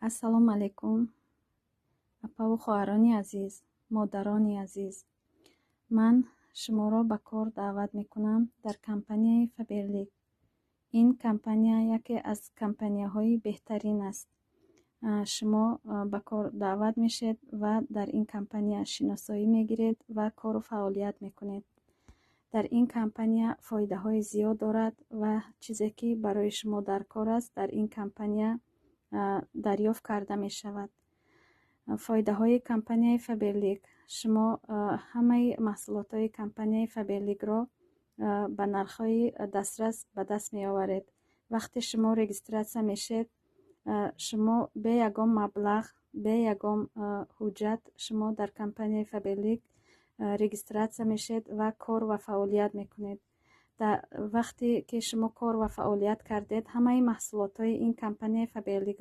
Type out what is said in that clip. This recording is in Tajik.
Ассалому алайкум, апаву хоҳарони азиз, модарони азиз. Ман шуморо ба кор даъват мекунам дар компанияи Фаберлик. Ин компания яке аз компанияҳои беҳтарин аст. Шумо ба кор даъват мешед ва дар ин компания шиносоӣ мегиред ва кору фаъолият мекунед. Дар ин компания фоидаҳои зиёд дорад ва чизе, ки барои шумо дар кор аст, дар ин компания дарёфт карда мешавад. Фоидаҳои компанияи Фаберлик: шумо ҳамаи маҳсулотҳои компанияи Фаберликро ба нархҳои дастрас ба даст меоваред. Вақте шумо регистрация мешед, шумо бе ягон маблағ, бе ягон ҳуҷҷат шумо дар компанияи Фаберлик регистрация мешед ва кор ва фаъолият мекунед. Вақте ки шумо кор ва фаъолият кардед, ҳамаи маҳсулотҳои ин компанияи Фаберликро